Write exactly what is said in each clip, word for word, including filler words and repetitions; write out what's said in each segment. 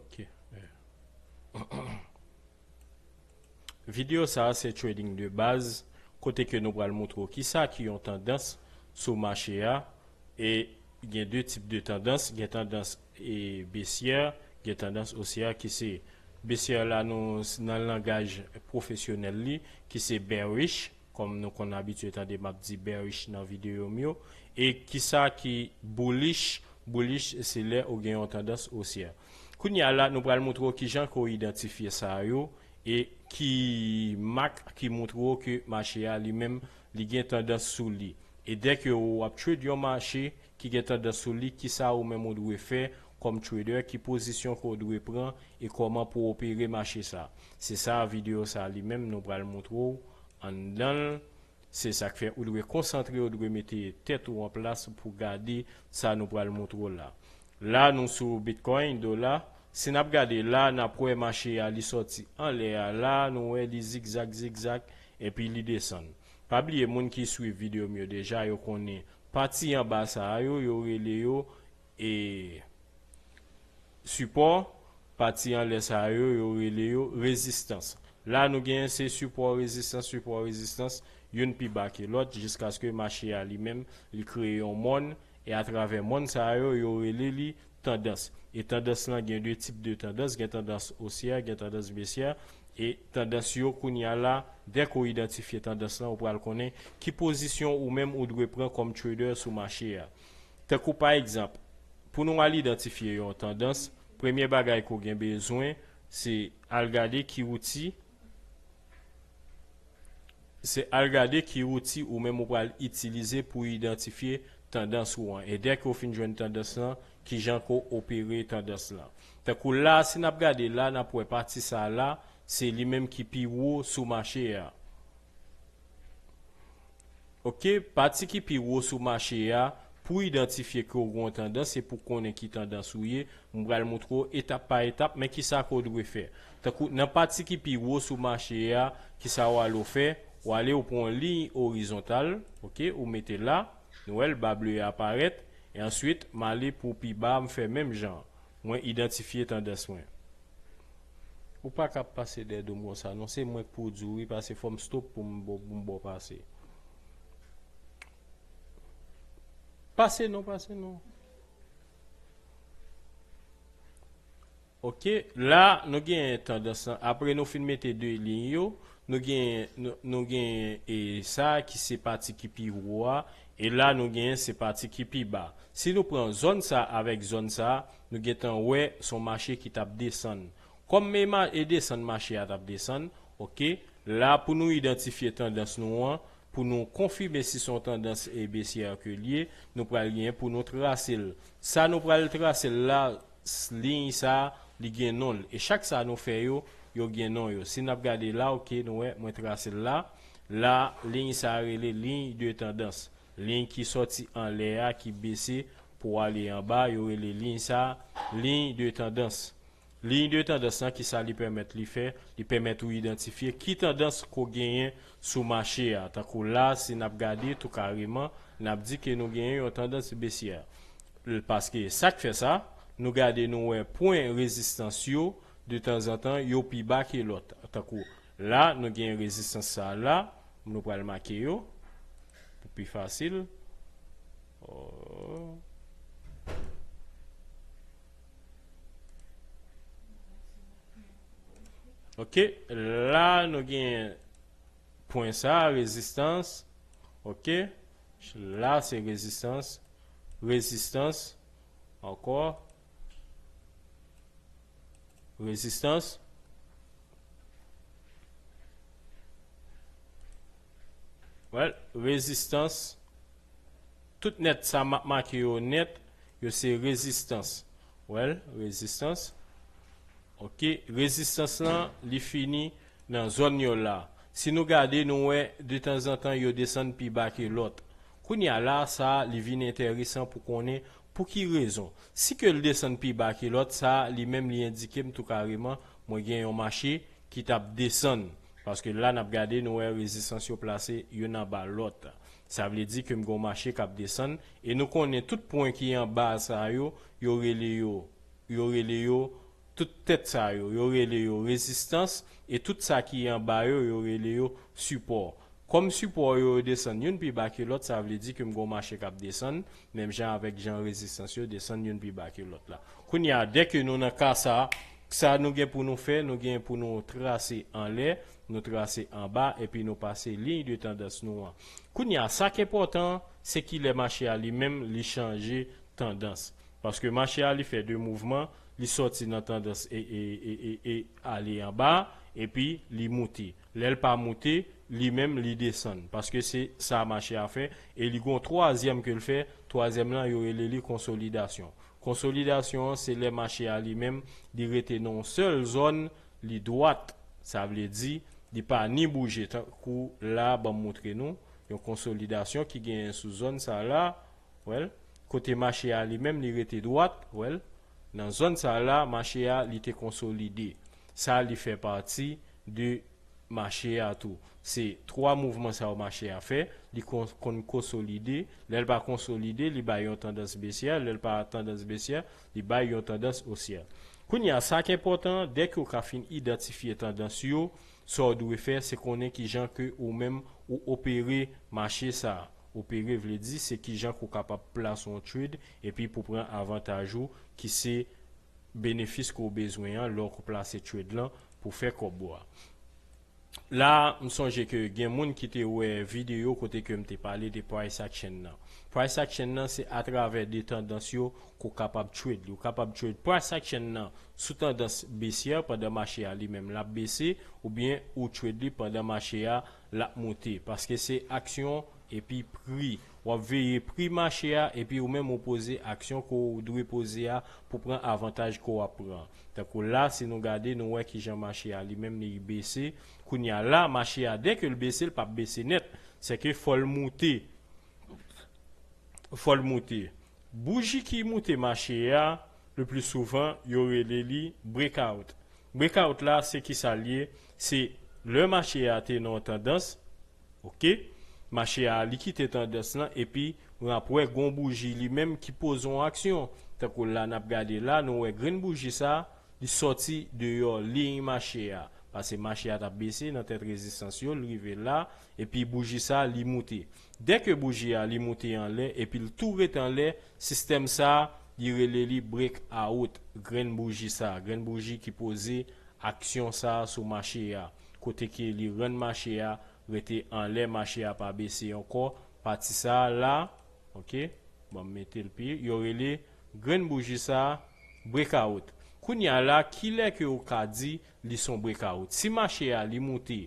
Ok. Videyo sa a se trading de baz, kote ke nou pral montre w kisa ki yon tandans sou mache a. E gen de tip de tandans, gen tandans e besyè, gen tandans osyè ki se besyè la nou nan langaj pwofesyonèl li, ki se bearish, kòm nou konn abitye tande m ap di bearish nan videyo m yo. E kisa ki bullish? Bullish se lè ou gen yon tandans osyè. Kounye a la, nou pral montre w kijan ke w idantifye sa yo e ki mak ki montre w ke mache a li menm li gen tandans sou li. E dèke w ap trade yon mache ki gen tandans sou li, kisa ou menm ou dwe fè kòm trader, ki pozisyon ke w dwe pran e kòman pou w opere mache sa. Se sa videyo sa li menm nou pral montre w anndan l. Se sa k fè ou dwe konsantre, ou dwe mete tèt ou an plas pou gade sa nou pral montre w la. La, nou sou Bitcoin, dola. Si n ap gade la, n ap wè mache a, li sòti anlè a la, nou wè li zigzag, zigzag, epi li desann. Pa bliye, moun ki swiv videyo m yo deja, yo konnen pati anba sa a yo, yo rele yo e sipò, pati anlè sa yo, yo rele yo rezistans. La, nou genyen se sipò, rezistans, sipò, rezistans, youn pi ba ke lòt, jiskaske mache a li menm, li kreye yon mòn, e atravè mòn sa yo, yo rele li tandans. E tandans lan gen de tip de tandans, gen tandans osyè, gen tandans besyè, e tandans yo kounye a la, dèke w idantifye tandans lan, ou pral konnen ki pozisyon ou menm ou dwe pran kòm trader sou mache a. Tankou pa egzanp, pou nou al idantifye yon tandans, premye bagay ke w gen bezwen, se al gade ki wouti, se al gade ki wouti ou menm ou pral itilize pou idantifye tandans ou an. E dèke w fin jwenn tandans lan, kijan ke w opere tandans lan. Tankou la, si n ap gade la, n ap wè pati sa la, se li menm ki pi wo sou mache a. Ok, pati ki pi wo sou mache a, pou idantifye ke w gen yon tandans e pou konnen ki tandans ou ye, m pral montre w etap pa etap, men kisa ke w dwe fè. Tankou nan pati ki pi wo sou mache a, kisa w ale w fè? W ale w pran yon liy orizontal, ok, ou mete la, nou wè l, ba ble a parèt, e answit, m ale pou pi ba, m fè menm jan. Mwen idantifye tandans mwen. Ou pa ka ap pase dèyè do m konsa, non, se mwen k pou w di w wi, pase fò m stop pou m ba w, pou m ba w pase. Pase non, pase non. Ok, la, nou gen tandans lan. Apre nou fin mete de liy yo, nou gen, nou, nou gen, e, sa ki se pati ki pi wo a, e la, nou gen se pati ki pi ba. Si nou pran zòn sa avèk zòn sa, nou gentan wè se yon mache ki t ap desann. Kòm e ma-, e desann mache a t ap desann, ok, la, pou nou idantifye tandans nou an, pou nou konfime si se yon tandans e besyè ke l ye, nou pral gen pou nou trase l. Sa nou pral trase l la, s-, liy sa, li gen non l. E chak sa nou fè yo, yo gen non yo. Si n ap gade la, ok, nou wè, mwen trase l la. La, liy sa rele liy de tandans. Liy ki sòti anlè a, ki bese pou ale anba, yo rele liy sa, liy de tandans. Liy de tandans lan, kisa li pèmèt li fè? Li pèmèt ou idantifye ki tandans ke w genyen sou mache a. Tankou la, si n ap gade tou kareman, n ap di ke nou genyen yon tandans besyè. L-, paske sa k fè sa, nou gade, nou wè pwen rezistans yo, de tanzantan, yo pi ba ke lòt. Tankou la, nou gen rezistans sa a la, nou pral make yo, pou pi fasil. Oh. Ok, la, nou gen pwen sa, rezistans. Ok, la, se rezistans. Rezistans, ankò. Rezistans. Well, rezistans. Tout nèt sa m ap make yo nèt, yo se rezistans. Well, rezistans. Ok, rezistans lan, li fini nan zòn yo la. Si nou gade, nou wè, de tanzantan, yo desann pi ba ke lòt. Kounye a la, sa, li vin enteresan pou konnen pou ki rezon. Si ke l desann pi ba ke lòt, sa, li menm, li endike m tou kareman, mwen gen yon mache ki t ap desann. Paske la, n ap gade, nou wè rezistans yo plase youn anba lòt. Sa vle di ke m gen yon mache k ap desann. E nou konnen tout pwen ki anba sa yo, yo rele yo, yo rele yo Tout tèt sa yo, yo rele yo rezistans, e tout sa ki anba yo, yo rele yo sipò. Kòm sipò yo, yo desann youn pi ba ke lòt, sa vle di ke m gon mache k ap desann, menm jan avèk jan rezistans yo desann youn pi ba ke lòt la. Kounye a, dèke nou nan ka sa, sa nou gen pou nou fè, nou gen pou nou trase anlè, nou trase anba, epi nou pase liy de tandans nou an. Kounye a, sa k enpòtan, se ki lè mache a li menm, li chanje tandans. Paske mache a, li fè de mouvman, li sòti nan tandans e, e, e, e, e ale anba, epi li moute. Lè l pa moute, li menm, li desann. Paske se sa mache a fè, e li gon twazyèm ke l fè, twazyèm lan, yo rele li konsolidasyon. Konsolidasyon an, se lè mache a li menm, li rete nan yon sèl zòn, li dwat, sa vle di, li pa ni bouje. Tankou la, ban m montre nou, yon konsolidasyon ki genyen sou zòn sa la, wè l, kote mache a li menm, li rete dwat, wè l, nan zòn sa la, mache a, li te konsolide. Sa, li fè pati de mache a tou. Se twa mouvman sa yo mache a fè, li kon, konn konsolide, lè l pa konsolide, li bay yon tandans besyè, lè l pa tandans besyè, li bay yon tandans osyè. Kounye a, sa k enpòtan, dèke w ka fin idantifye tandans yo, sa w dwe fè, se konnen kijan ke ou menm ou opere mache sa. Opere vle di, se kijan ke w kapab plase yon trade, epi pou pran avantaj ou, ki se benefis ke w bezwen an, lè w plase trade lan pou fè kòb ou a. La, m sonje ke gen moun ki te wè videyo kote ke m te pale de price action nan. Price action nan, se atravè de tandans yo ke w kapab trade li. Ou kapab trade price action nan sou tandans besyè pandan mache a li menm l ap bese, oubyen ou trade li pandan mache a l ap monte. Paske se aksyon epi pri. W ap veye pri mache a, epi ou menm ou poze aksyon ke w dwe poze a pou pran avantaj ke w ap pran. Tankou la, si nou gade, nou wè kijan mache a li menm li bese. Kounye a la, mache a, dèke l bese, l p ap bese nèt. Sèke fò l moute. Fò l moute. Bouji ki moute mache a, le pli souvan, yo rele li breakout. Breakout la, se kisa l ye? Se lè mache a te nan yon tandans, oke? Mache a, li kite tandans lan, epi w ap wè gon bouji li menm ki poze yon aksyon. Tankou la, n ap gade la, nou wè grenn bouji sa, li sòti deyò liy mache a. Paske mache a t ap bese nan tèt rezistans yo, l rive la, epi bouji sa, li moute. Dèke bouji a, li moute anlè, epi l tou ret anlè, sistèm sa, li rele li breakout. Grenn bouji sa, grenn bouji ki poze aksyon sa sou mache a. Kote ke li rann mache a rete anlè, mache a pa bese ankò. Pati sa la, oke, bon, m mete l pi, yo rele grenn bouji sa breakout. Kounye a la, kilè ke ou ka di li son breakout? Si mache a, li moute,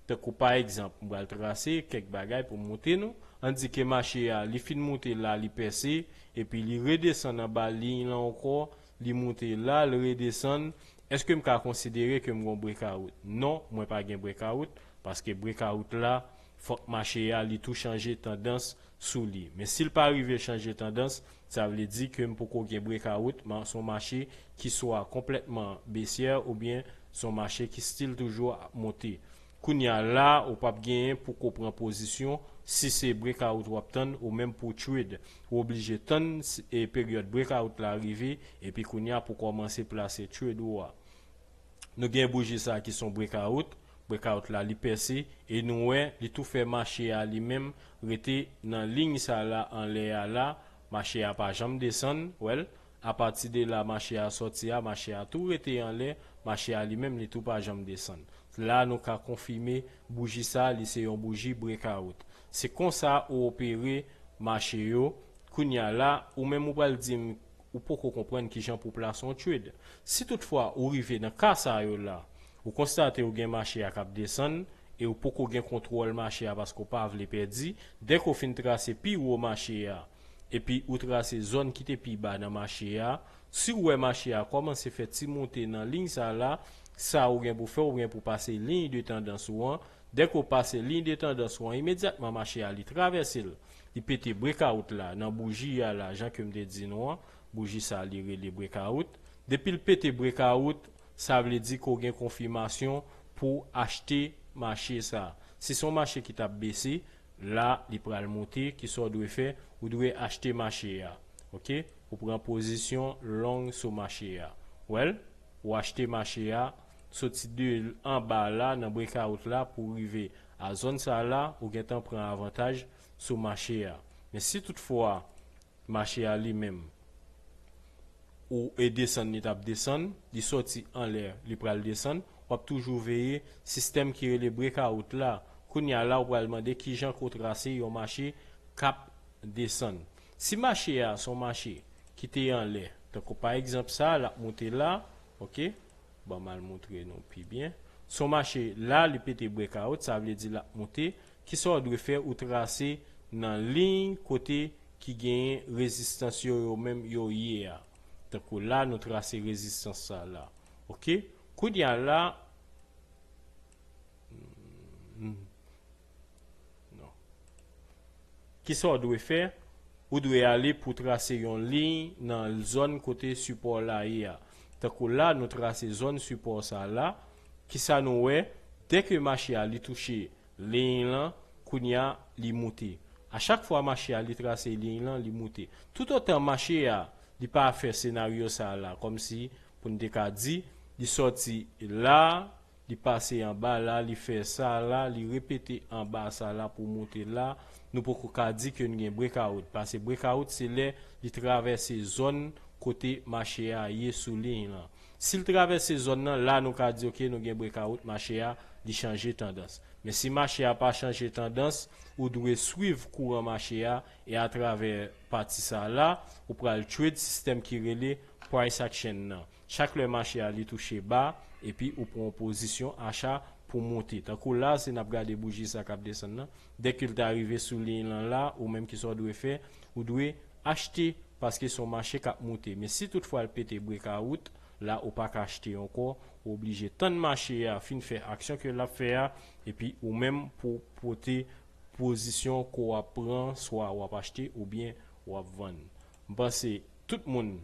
tankou pa egzanp, m pral trase kèk bagay pou m montre nou. Ann di ke mache a, li fin moute la, li pèse, epi li redesann anba liy lan ankò, li moute la, li redesann. Èske m ka konsidere ke m gon breakout? Non, mwen pa gen breakout, paske breakout la, fòk mache a, li tou chanje tandans sou li. Men si l pa rive chanje tandans, sa vle di ke m poko gen breakout, men se yon mache ki swa konplètman besyè oubyen se yon mache ki still toujou ap monte. Kounye a la, ou p ap genyen pou ko pran pozisyon si se breakout w ap tann ou menm pou trade. Ou oblije tann s-, e peryòd breakout la rive, epi kounye a pou kòmanse plase trade ou a. Nou gen bouji sa ki son breakout. Breakout la, li pèse, e nou wè, li tou fè mache a li menm rete nan liy sa la anlè a la. Mache a pa janm desann, wè l. Apati de la, mache a sòti a, mache a tou rete anlè, mache a li menm, li tou pa janm desann. La, nou ka konfime bouji sa, li se yon bouji breakout. Se konsa ou opere mache yo. Kounye a la, ou menm ou pral di m, ou poko konprann kijan pou plase yon trade. Si toutfwa ou rive nan ka sa yo la, ou konstate ou gen mache a k ap desann e ou poko gen kontwòl mache a paske ou pa vle pèdi, dèke ou fin trase pi wo mache a, epi ou trase zòn ki te pi ba nan mache a, si ou wè mache a kòmanse fè ti monte nan liy sa la, sa ou gen pou fè, ou gen pou pase liy de tandans ou an. Dèke ou pase liy de tandans ou an, imedyatman mache a li travèse l, li pete breakout la nan bouji a la, jan ke m te di nou an, bouji sa li rele breakout. Depi l pete breakout, sa vle di ke w gen konfimasyon pou w achte mache sa. Si se yon mache ki t ap bese, la li pral monte, kisa w dwe fè? Ou dwe achte mache a. Oke? Ou pran pozisyon long sou mache a. Wè l? Ou achte mache a, soti de anba la nan breakout la pou rive a zòn sa la, ou gentan pran avantaj sou mache a. Men si toutfwa mache a li menm ou e desann, li t ap desann, li soti anlè, li pral desann, w ap toujou veye sistèm ki rele breakout la. Kounye a la, ou pral mande kijan ke w trase yon mache k ap desann. Si mache a se yon mache ki te anlè, tankou pa egzanp sa, l ap monte la, ok? Ban m al montre nou pi byen. Se yon mache la, li pete breakout, sa vle di l ap monte. Kisa w dwe fè? Ou trase nan liy kote ki genyen rezistans yo, yo menm yo ye a. Tankou la, nou trase rezistans sa la. Ok? Kounye a la, hmm, non. Kisa w dwe fè? Ou dwe ale pou trase yon liy nan zòn kote sipò la ye a. Tankou la, nou trase zòn sipò sa la. Kisa nou wè? Dèke mache a li touche liy lan, kounye a, li moute. A chak fwa mache a li trase liy lan, li moute. Toutotan mache a, li pa fè senaryo sa la, kòmsi, pou n te ka di, li sòti la, li pase anba la, li fè sa la, li repete anba sa la pou moute la, nou poko ka di ke n gen breakout. Paske breakout, se lè li travèse zòn kote mache a ye sou liy lan. Si l travèse zòn nan, la nou ka di, ok, nou gen breakout, mache a, li chanje tandans. Men si mache a pa chanje tandans, ou dwe swiv kouran mache a e atravè pati sa la, ou pral trade sistèm ki rele price action nan. Chak lè mache a li touche ba, epi ou pran yon pozisyon acha pou monte. Tankou la, si n ap gade bouji sa k ap desann nan, dèke l ta rive sou liy lan la, ou menm kisa w dwe fè, ou dwe achte paske se yon mache k ap monte. Men si toutfwa l pete breakout, la ou pa ka achte ankò, ou oblije tann mache a fin fè aksyon ke l ap fè a, epi ou menm pou pote pozisyon ke w ap pran, swa w ap achte oubyen w ap vann. M panse tout moun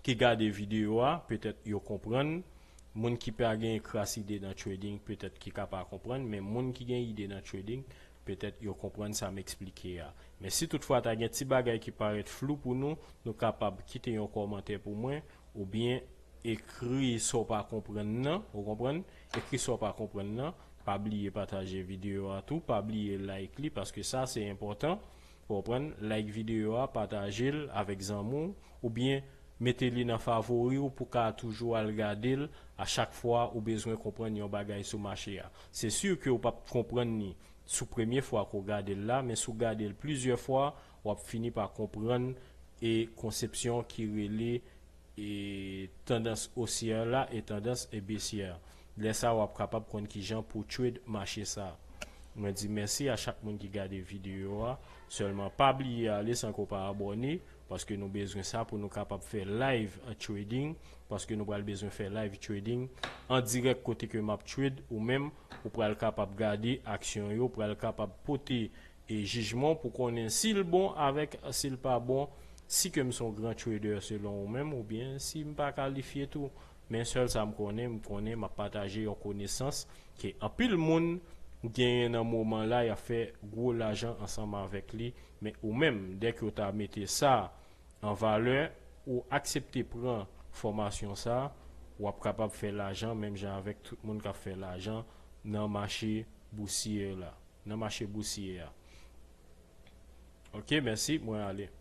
ki gade videyo a, petèt yo konprann. Moun ki pa gen kras ide nan trading, petèt ki ka pa konprann, men moun ki gen ide nan trading, petèt yo konprann sa m eksplike a. Men si toutfwa ta gen ti bagay ki parèt flou pou nou, nou kapab kite yon kòmantè pou mwen, oubyen ekri sa w pa konprann nan, ou konprann? Ekri sa w pa konprann nan. Pa bliye pataje videyo a tou, pa bliye like li, paske sa se enpòtan. Ou konprann? Like videyo a, pataje l avèk zanmi w, oubyen mete li nan favori w pou ka toujou al gade l a chak fwa ou bezwen konprann yon bagay sou mache a. Se si ke w p ap konprann li sou premye fwa ke w gade l la, men si w gade l plizyè fwa, w ap fini pa konprann e konsepsyon ki rele e tandans osyè la e tandans e besyè. Lè sa w ap kapab konn kijan pou trade mache sa. Mwen di mèsi a chak moun ki gade videyo a. Sèlman pa bliye ale san ke w pa abòne, paske nou bezwen sa pou nou kapab fè live trading, paske nou pral bezwen fè live trading an dirèk kote ke m ap trade ou menm, ou pral kapab gade aksyon yo, pral kapab pote e jijman w pou konnen si l bon avèk si l pa bon, si ke m se yon gran trader selon ou menm, oubyen si m pa kalifye tou. Men sèl sa m konnen, m konnen m ap pataje yon konesans ke anpil moun genyen nan moman la, y ap fè gwo lajan ansanm avèk li. Men ou menm, dèke w ta mete sa an valè, ou aksepte pran fòmasyon sa, w ap kapab fè lajan menm jan avèk tout moun k ap fè lajan nan mache bousye la, nan mache bousye a. Ok, mèsi, mwen ale.